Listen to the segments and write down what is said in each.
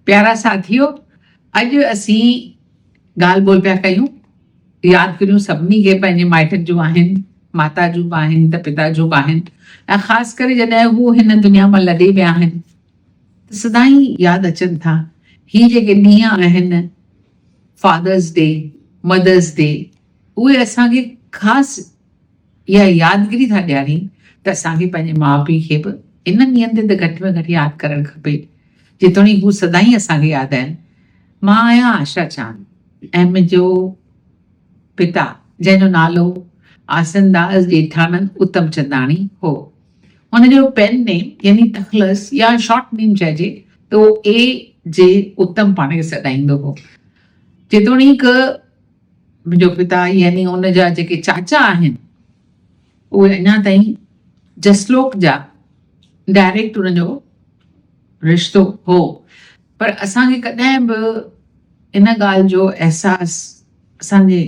پيارا ساٿيو اڄ اسين ڳالهه ٻولهه پيا ڪيون يادگيريون سڀني کي پنهنجي مائٽن جون آهن ماتا جون به آهن ته پتا جون به آهن ۽ خاص ڪري جڏهن هو هن دنيا مان لڏي ويا آهن ته سدائين ياد اچن ٿا هي جيڪي ڏينهن آهن فادرز ڊي مدرز ڊي اهي اسان کي خاص اها يادگيري ٿا ڏيارين ته اسان کي پنهنجي ماء پيء کي به انهن ڏينهن تي ته گهٽ ۾ گهٽ ياد ڪرڻ کپي. جيتوڻيڪ هو سدائين اسان کي ياد آهن. مان آهيان آشا چاند ۽ منهنجو پتا جنهن جو نالو آسنداس ڄيٺانند اتم چنداڻي هو. هن جو پين نيم يعني تخلص يا شارٽ نيم چئجي ته اهو اي جي اتم پاڻ کي سڏائيندو هو. جيتوڻيڪ منهنجو پتا يعني ان جا جيڪي چاچا آهن اهي اڃا تائين جسلوڪ جا ڊائريڪٽ ان جو رشتو هو پر اسان کي ڪڏهن به ان ڳالهه جو احساس اسان جي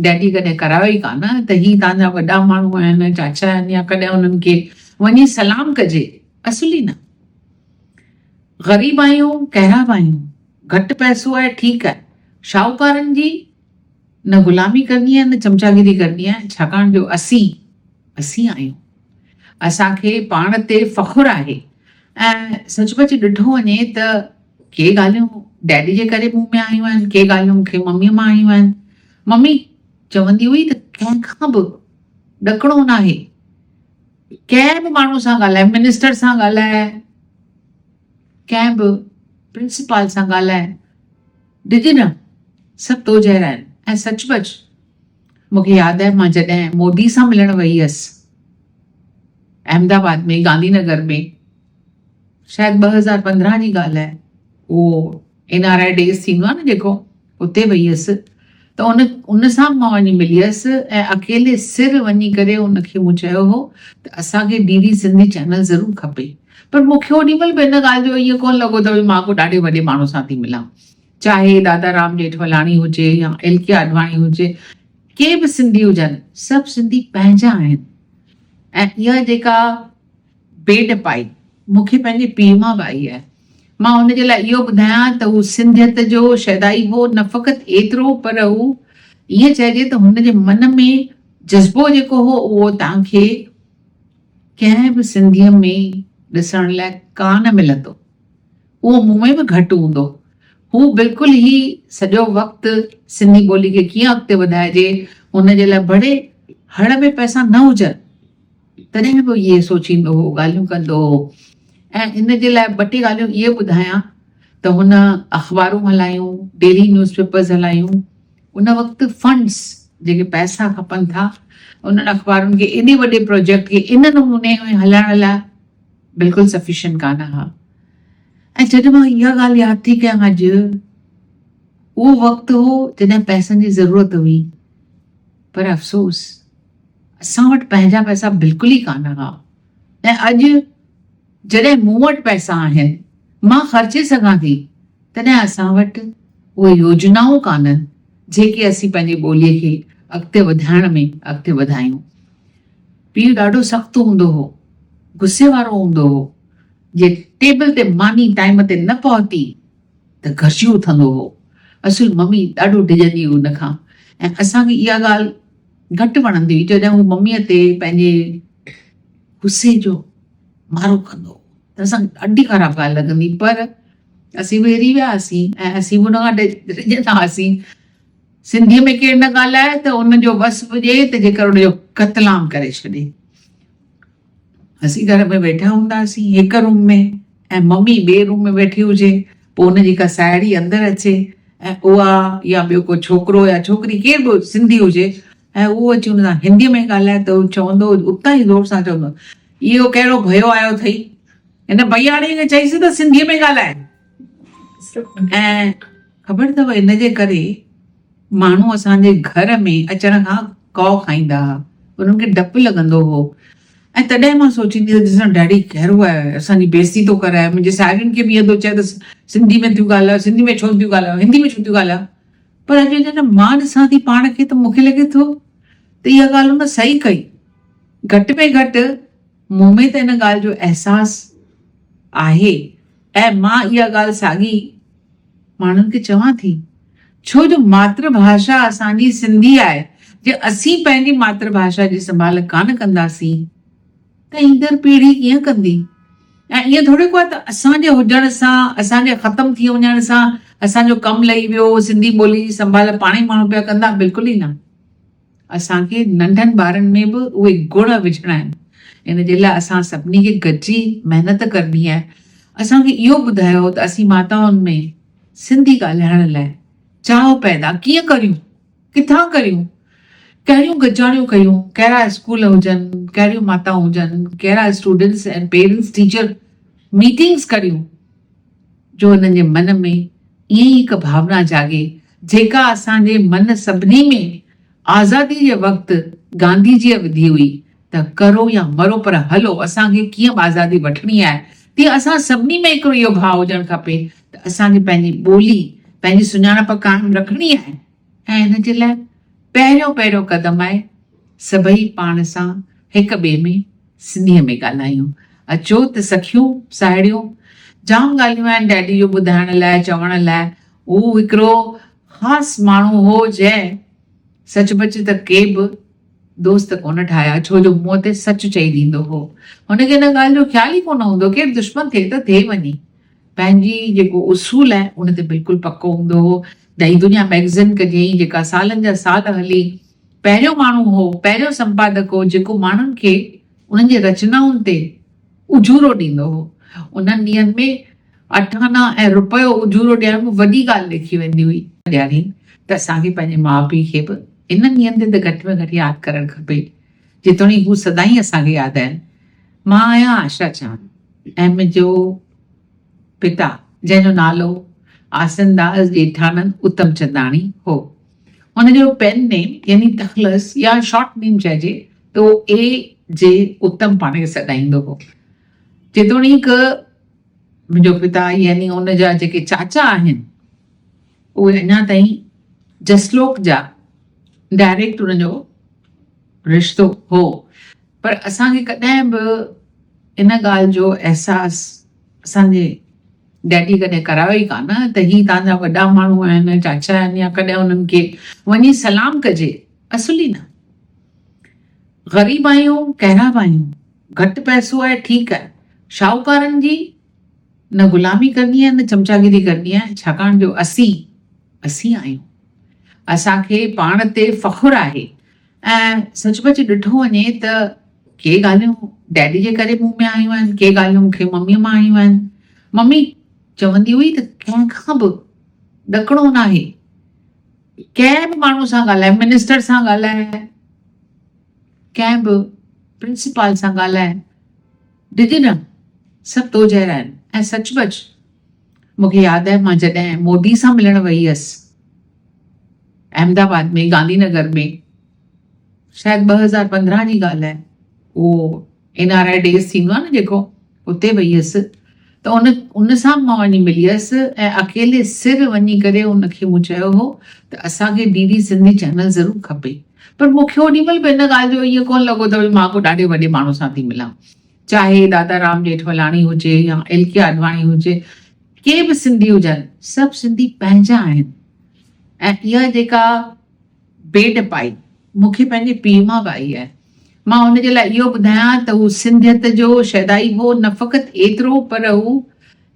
ڊيڊي ڪڏهن ڪرايو ئي ڪانه ته هي توهان جا وڏا ماڻهو آهن چاچا آهن يا ڪڏهن انهن کي وڃي سلام ڪجي اصل ئي نه غريب آهيون ڪهڙا به آهيون گهٽ پئسو آهي ٺيڪ آهي، شاهوڪارن جي نه غلامي ڪرڻي آهي نه چمچاگيري ڪرڻي آهي ڇاڪاڻ جو اسين اسين آهيون. اسان کي پاڻ تي فخر آهي ۽ سچ پچ ڏٺو وڃي ته ڪي ڳالهيون ڊيڊي جي ڪري مون ۾ آيون آهن ڪي ڳالهيون مون کي مميء مان آيون آهن. ممي چوندي هئي ته ڪنهن کان به ڏڪڻو ناهي، ڪنهن به ماڻهو سان ڳالهاء، منسٽر سان ڳالهاء، ڪنهن به پرنسپال سان ڳالهاء، ڊڄ نه، سڀ تو جهڙا آهن ۽ سچ پچ مون کي ياد آهي مان جڏهن مودي سان ملڻ وئي هيس احمد آباد ۾ گانڌي نگر ۾ شايد 2015 جي ڳالهه آهي اهو اين آر I days ٿيندو آهي نه جيڪو اتي وئي هيس ته ان ان سان به مان وڃي ملي هيس ۽ اڪيلي سر وڃي ڪري ان کي مون چيو هو ته اسان کي ڊي ڊي سنڌي چينل ضرور کپي پر مون کي اوڏي مهل به ان ڳالهه جو ائين ڪونه لڳو ته ڀئي مان ڪو ڏاڍي وڏي ماڻهو سان ٿي ملان چاهي دادا رام ڄيٺملاڻي هجي يا ايل ڪي آڏواڻي هجي ڪي به سنڌي هجن سڀ سنڌي پنهنجا آهن ۽ اها جيڪا بي ڊپائي مون کي پنهنجي پيء مان به آئي آهي. مان هن جي لاء اهو ٻڌايان ته هو سنڌيت جو شيدائي هو، نه فقط ايترو پر هو ائين چئجي ته هن جي من ۾ جذبو جيڪو هو اهو توهان کي ڪنهن به سنڌيء ۾ ڏسڻ لاء ڪانه ملندو. اهو مون ۾ به گهٽ هوندو. هو بلڪل هي سڄو وقت سنڌي ٻولي کي ڪيئن اڳتي وڌائجي ان جي لاء ڀلي هڙ ۾ پئسا نه هجن تڏهن به اهي سوچيندو هو، ڳالهيون ڪندو هو ۽ ان جي لاء ٻه ٽي ڳالهيون اهي ٻڌايان ته هن اخبارون هلايون، ڊيلي نيوز پيپرز هلايون، ان وقت فنڊز جيڪي پئسا کپن ٿا انهن اخبارن کي ايڏي وڏي پروجيڪٽ کي ان نموني ۾ هلائڻ لاء بلڪل سفيشنٽ ڪانه ها ۽ جڏهن مان اها ڳالهه ياد ٿي ڪيان اڄ اهو وقت هو جڏهن پئسن جي ضرورت هئي پر افسوس اسان وٽ پنهنجا پئسا بلڪل ئي ڪانه هئا ۽ اڄ جڏهن مون وٽ پئسا آهن، مان خرچي سگهان ٿي، تڏهن اسان وٽ اهي يوجنائون ڪانهن، جيڪي اسين پنهنجي ٻوليء کي اڳتي وڌائڻ ۾ اڳتي وڌايون. پيء ڏاڍو سخت هوندو هو، غصي وارو هوندو هو، جي ٽيبل تي ماني ٽائيم تي نه پهتي ته گهرجي اٿندو هو. اصل ممي ڏاڍو ڊڄندي هئي ان کان ۽ اسان کي اها ڳالهه گهٽ وڻندي هئي جڏهن هو مميء تي پنهنجي غصي جو مارو ڪندو هو ته اسان کي ڏاڍي خراب ڳالهه لڳندي پر اسين به هري ويا هئاسين ۽ اسين به ان کان ڊڄندا هئاسين. سنڌيء ۾ ڪير نه ڳالهائي ته ان جو وس پڄي ته جيڪر ان جو قتلام ڪري ڇڏي. اسين گهر ۾ ويٺا هونداسين هڪ روم ۾ ۽ ممي ٻئي روم ۾ ويٺي هجي پوء ان جي ڪا ساهيڙي اندر اچي ۽ اها يا ٻيو ڪو ڇوڪرو يا ڇوڪري ڪير به سنڌي هجي ۽ اهو اچي ان سان هندي ۾ ڳالهائي ته هو چوندو اتان ئي زور سان چوندو اهو ڪهڙو ڀيو آيو اٿئي هن ڀياڻي کي چئيس ته سنڌي ۾ ڳالهائي ۽ خبر اٿو ان جي ڪري ماڻهو اسان جي گهر ۾ اچڻ کان ڪؤ کائيندا ها، انهن کي ڊپ لڳندو هو ۽ تڏهن مان سوچيندي هيس ڏسان ڊيڊي ڪهڙو آهي اسان جي بيعزتي ٿو ڪرائي، منهنجي ساهيڙين کي به ائين ٿو چئي ته سنڌي ۾ ٿيون ڳالهايو، سنڌي ۾ ڇو ٿيون ڳالهايو، هندي ۾ ڇو ٿيون ڳالهايو؟ پر اڄ جڏهن مان ڏسان ٿي پاڻ کي ته مون کي لڳي ٿو ته اها ڳالهه هن صحيح ڪئي، گهٽ ۾ گهٽ مون ۾ ته ان ڳالهه جو احساس آهي. ۽ مان اها ڳالهه ساڳي ماڻهن کي چوان ٿي، ڇو جو ماتر ڀاشا اسان جي سنڌي آهي، جي اسين پنهنجي ماتر ڀاشا جي سنڀال ڪانه ڪنداسين ته ايندڙ پيڙهي ڪيئن ڪندي؟ ۽ ائين ٿوري ڪو آهي ته اسان جي هجڻ سان، اسان جي ختم ٿي وڃڻ سان اسان جو ڪم لهي ويو، سنڌي ٻولي جي سنڀال پاڻ ئي ماڻهو پيا ڪندا، بلڪل ئي نه. اسان کي ننڍن ٻارن ۾ به اهي گڻ وجهڻا آهن. ان جي لاء اسان سڀني کي گڏجي محنت ڪرڻي آهي. اسان کي اهو ٻڌايو ته اسين ماتائن ۾ سنڌي ڳالهائڻ لاء چاهه پيدا ڪيئن ڪريون، ڪٿان ڪريون، ڪهڙيون گڏجاڻيون ڪيون، ڪهڙا اسڪول هجن، ڪهڙيون ماتائون هجن، ڪهڙا اسٽوڊنٽس ۽ پيرنٽس ٽيچر ميٽنگس ڪريون جو انهن جي من ۾ ائين ئي هڪ ڀاونا جاڳي جيڪا اسان جي من سڀني ۾ آزادي جي وقت گانڌي جيء وڌي هئي ته ڪرو يا مرو پر هلو اسان کي ڪيئن به آزادي وٺڻي آهي تيئن اسان سڀني ۾ هڪڙو اهو ڀاء هجڻ کپي ته اسان کي پنهنجي ٻولي پنهنجي سڃاڻپ قائم رکڻي آهي ۽ ان جي لاء پهريون پهريون قدم آهي سڀئي پاڻ سان هڪ ٻئي ۾ سنڌيء ۾ ڳالهايون. اچو ته سکيون ساهيڙيون جام ڳالهيون آهن ڊيڊي جو ٻڌائڻ لاء چوڻ لاء. هو هڪڙو خاص ماڻهو هو جنهن سچ پچ ته ڪي به دوست ڪونه ٺاهيا ڇو جو منهن تي سچ چئي ڏيندو هو. هن کي ان ڳالهه جو خيال ئي ڪونه هوندو ڪير دشمن ٿئي ته ٿئي وڃي. پنهنجي جيڪو اصول آهي ان تي بلڪل پڪو هوندو هو. نئين دنيا مئگزين ڪڍيائين جيڪا سالن جا سال هلي. پهريون ماڻهو هو، پهريون سمپادڪ هو جيڪو ماڻهن کي انهن جي رچنائن تي اجورو ڏيندو هو. انهن ڏينهن ۾ اٺ آنا ۽ رپيو اجورو ڏيڻ به وڏي ڳالهه ليکي ويندي هئي. ڏيارين ته اسان کي پنهنجي ماء پيء کي به انهن ڏينهن تي ته گهٽ ۾ گهٽ ياد ڪرڻ کپي. جيتوڻيڪ هو سدائين اسان کي ياد آهن. مان آهيان آشا چاند ۽ منهنجو پتا جنهن جو نالو آسنداس ڄيٺانند اتمچنداڻي هو. هن جو پين نيم يعني تخلص يا شارٽ نيم چئجي ته اهو اي جي اتم پاڻ کي سڏائيندو هو. جيتوڻيڪ منهنجو پتا يعني ان جا جيڪي چاچا آهن اهي اڃا تائين جسلوڪ جا ڊائريڪٽ ان جو رشتو هو پر اسان کي ڪڏهن به ان ڳالهه جو احساس اسان جي ڊيڊي ڪڏهن ڪرايو ئي ڪانه ته هي توهان جا وڏا ماڻهو آهن، چاچا آهن يا ڪڏهن انهن کي وڃي سلام ڪجي، اصل ئي نه. غريب آهيون، ڪهڙا به آهيون، گهٽ پئسو آهي ٺيڪ آهي، شاهوڪارن جي نه غلامي ڪرڻي آهي نه چمچاگيري ڪرڻي آهي، ڇاڪاڻ جو اسين اسين آهيون. اسان کي پاڻ تي فخر آهي ۽ سچ پچ ڏٺو وڃي ته ڪي ڳالهيون ڊيڊي جي ڪري مون ۾ آيون آهن، ڪي ڳالهيون مون کي مميء مان آيون آهن. ممي چوندي هئي ته ڪنهن کان به ڏڪڻو ناهي، ڪنهن به ماڻهوء سان ڳالهاء، منسٽر سان ڳالهاء، ڪنهن به پرنسپال سان ڳالهاء، ڊڄ نه، سڀ تو جهڙا آهن. ۽ سچ پچ مون کي ياد آهي مان جڏهن مودي سان ملڻ وئي هيس احمد آباد ۾ گانڌي نگر ۾ شايد 2015 جي ڳالهه آهي اهو اين آر I days ٿيندو آهي نه جيڪو اتي وئي هيس ته ان ان سان مان وڃي ملي هيس ۽ اڪيلي سر وڃي ڪري ان کي مون چيو هو ته اسان کي ڊي ڊي سنڌي چينل ضرور کپي پر مون کي اوڏي مهل به ان ڳالهه جو ائين ڪونه لڳو ته ڀئي مان ڪو ڏاڍي وڏي ماڻهو سان ٿي ملان چاهي دادا رام ڄيٺملاڻي هجي يا ايل ڪي آڏواڻي هجي ڪي به سنڌي هجن سڀ سنڌي پنهنجا آهن ۽ اها جيڪا بي ڊپائي مون کي پنهنجي پيء مان به آئي آهي. مان هن جي لاء اهو ٻڌايان ته هو سنڌيت جو شيدائي هو، نه فقط ايترو پر هو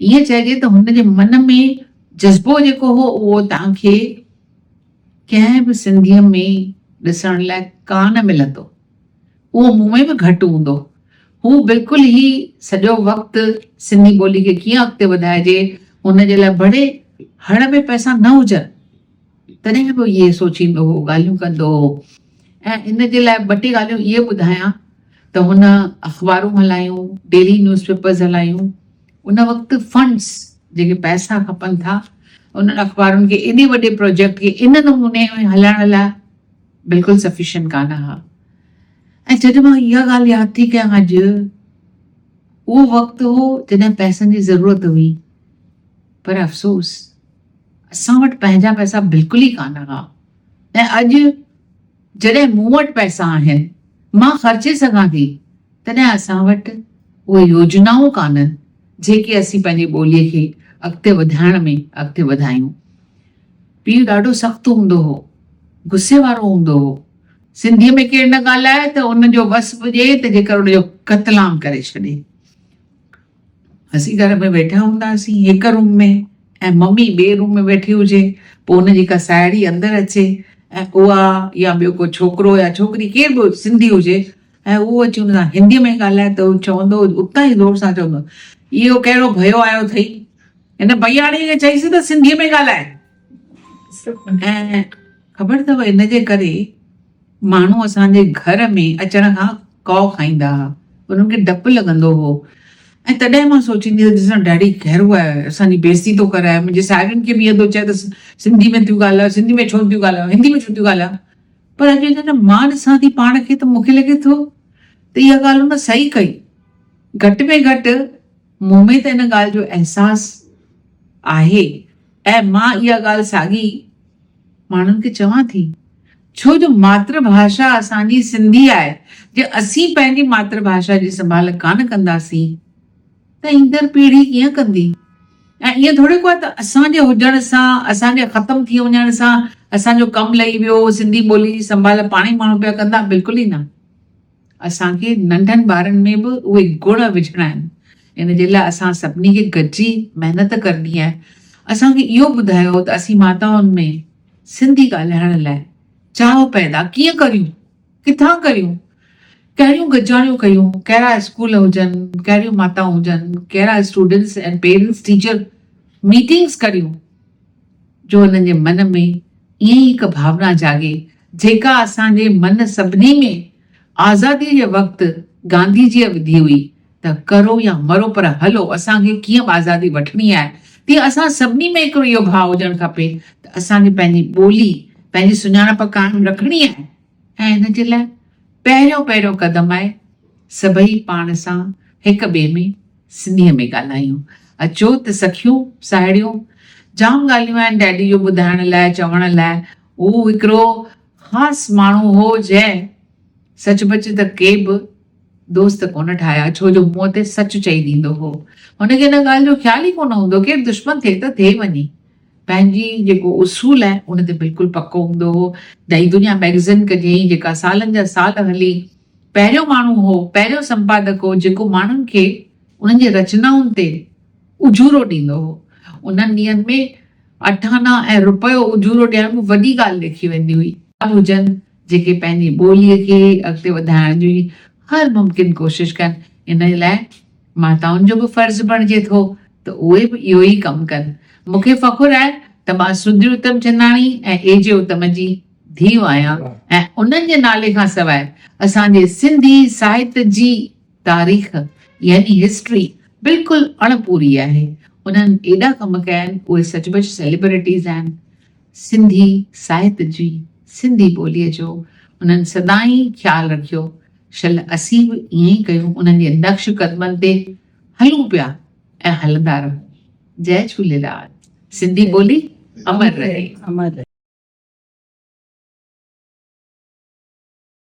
ائين چئجي ته هن جي من ۾ جذبو جيڪو هو اهو توهان کي ڪنهن به سنڌيء ۾ ڏسڻ لاء ڪانه ملندو. اهو مون ۾ به گهٽ هوندو. هو بلڪل هي سڄو وقت سنڌي ٻولي کي ڪيئن اڳتي وڌائجي ان جي لاء ڀلي هڙ ۾ پئسا نه هجن تڏهن به اهي سوچيندو هو، ڳالهيون ڪندو هو ۽ ان جي لاء ٻه ٽي ڳالهيون اهي ٻڌايان ته هن اخبارون هلايون، ڊيلي نيوز پيپرز هلايون، ان وقت فنڊز جيڪي پئسا کپن ٿا انهن اخبارن کي ايڏي وڏي پروجيڪٽ کي ان نموني ۾ هلائڻ لاء بلڪل سفيشنٽ ڪانه ها ۽ جڏهن مان اها ڳالهه ياد ٿي ڪيان اڄ اهو وقت هو جڏهن پئسن جي ضرورت هئي پر افسوس اسان وٽ پنهنجا پئسا بلڪل ئي ڪانه هئا ۽ اڄ جڏهن مون وٽ پئسا آهن، مان خرچي سگهان ٿي، تڏهن اسان وٽ اهي يوجنائون ڪانهن جيڪي اسين پنهنجي ٻوليء کي اڳتي وڌائڻ ۾ اڳتي وڌايون. پيء ڏاڍو سخت هوندو هو، غصي وارو هوندو هو. سنڌيء ۾ ڪير نه ڳالهائي ته ان جو وس پڄي ته جيڪر ان جو قتلام ڪري ڇڏي. اسين گهر ۾ ويٺا هونداسين هڪ روم ۾ ۽ ممي ٻئي روم ۾ ويٺي هجي پوء ان جي ڪا ساهيڙي اندر اچي ۽ اها يا ٻيو ڪو ڇوڪرو يا ڇوڪري ڪير به سنڌي هجي ۽ اهو اچي ان سان هنديء ۾ ڳالهائي ته هو چوندو اتان ئي زور سان چوندو اهو ڪهڙو ڀيو آيو اٿئي هن ڀياڻيء کي چئيس ته سنڌيء ۾ ڳالهائي ۽ خبر اٿو ان جي ڪري ماڻهو اسان جي گهر ۾ اچڻ کان ڪؤ کائيندا ها. انهن کي ڊپ لڳندو هو ۽ تڏهن مان سوچيندي هيس ڏسان ڊيڊي ڪهڙو آهي اسان جي بيعزتي ٿو ڪرائي منهنجي ساهيڙين کي به ائين ٿو چئي ته سنڌي ۾ ٿيون ڳالهايو سنڌي ۾ ڇو نٿيون ڳالهايو هندي ۾ ڇو ٿيون ڳالهايو پر اڄ جڏهن مان ڏسان ٿي پاڻ کي ته مون کي لڳي ٿو ته اها ڳالهه هن صحيح ڪئي گهٽ ۾ گهٽ مون ۾ ته ان ڳالهه جو احساس آهي ۽ مان اها ڳالهه ساڳي ماڻهن کي چوان ٿي، ڇو جو ماتر ڀاشا اسان جي سنڌي آهي، جي اسين پنهنجي ماتر ڀاشا جي سنڀال ڪانه ڪنداسين ته ايندڙ پيڙهي ڪيئن ڪندي؟ ۽ ائين ٿوري ڪو آهي ته اسان جي هجڻ سان، اسان جي ختم ٿي وڃڻ سان اسان جو ڪم لهي ويو، سنڌي ٻولي جي سنڀال پاڻ ئي ماڻهو پيا ڪندا، بلڪل ئي نه. اسان کي ننڍن ٻارن ۾ به اهي گڻ وجهڻا آهن. ان جي لاء اسان سڀني کي گڏجي محنت ڪرڻي آهي. اسان کي اهو ٻڌايو ته اسين ماتائن ۾ سنڌي ڳالهائڻ لاء چاهه پيدا ڪيئن ڪريون، ڪٿان ڪريون، ڪهڙيون گڏجاڻيون ڪيون، ڪهڙا اسڪول هجن، ڪهڙيون ماتائون هجن، ڪهڙا اسٽوڊنٽس ۽ پيرنٽس ٽيچر ميٽنگس ڪريون. جو انهن جي من ۾ ائين ئي هڪ ڀاونا جاڳي، جيڪا اسان جي من سڀني ۾ آزاديء جي وقت گانڌيجيء وڌي هئي ته ڪرو يا مرو پر هلو اسان کي ڪيئن به آزادي وٺڻي آهي، تيئن اسان سڀني ۾ هڪڙو اهو ڀاء هجڻ کپي ته اسان کي پنهنجي ٻولي، پنهنجي سڃاڻپ قائم رکڻي آهي ۽ ان جي لاء پهريون پهريون قدم آهي سڀئي پاڻ سان هڪ ٻئي ۾ سنڌيء ۾ ڳالهايون. اچو ته سکيون، ساهيڙيون. جام ڳالهيون آهن ڊيڊي جو ٻڌائڻ لاء، چوڻ لاء. هو هڪڙو خاص ماڻهو هو جنهن سچ پچ ته ڪي به دوست ڪونه ٺاهيا، ڇو جو منهن تي سچ چئي ڏيندو هو. هن کي ان ڳالهه جو خيال ئي ڪونه هوندو ڪير دشمن ٿئي ته ٿئي وڃي. پنهنجي جيڪو اصول آهي ان تي بلڪل پڪو هوندو هو. نئين دنيا مئگزين ڪڍيائين جيڪا سالن جا سال هلي. پهريون ماڻهو هو، پهريون سمپادڪ هو جيڪو ماڻهن کي انهن جي رچنائن تي اجورو ڏيندو هو. انهن ڏينهن ۾ اٺ آنا ۽ رپيو اجورو ڏيڻ به وڏي ڳالهه ليکي ويندي هئي. به هجن جيڪي پنهنجي ٻوليء کي اڳتي وڌائڻ جي هر ممڪن ڪوشش ڪن. ان لاء ماتائن جو به فرض بڻجي ٿو ته اهي به اهو ئي ڪم ڪن. مون کي فخر آهي ته مان سندري اتم چنداڻي ۽ اي جي اتم جي ڌيء آهيان ۽ انهن جي نالي کان سواء اسان جي سنڌي ساهت جي تاريخ يعني هسٽري بلڪل اڻ پوري آهي. انهن ايڏا ڪم ڪيا آهن، اهي سچ پچ سيليبرٽيز آهن. سنڌي ساهت جي، سنڌي ٻوليء جو انهن سدائين خيال رکيو. شل اسين به ائين ئي ڪيون، انهن جي نقش قدمن تي هلون پيا ۽ هلندا رهون. جئي جهوليلال. سنڌي ٻولي امر رهي.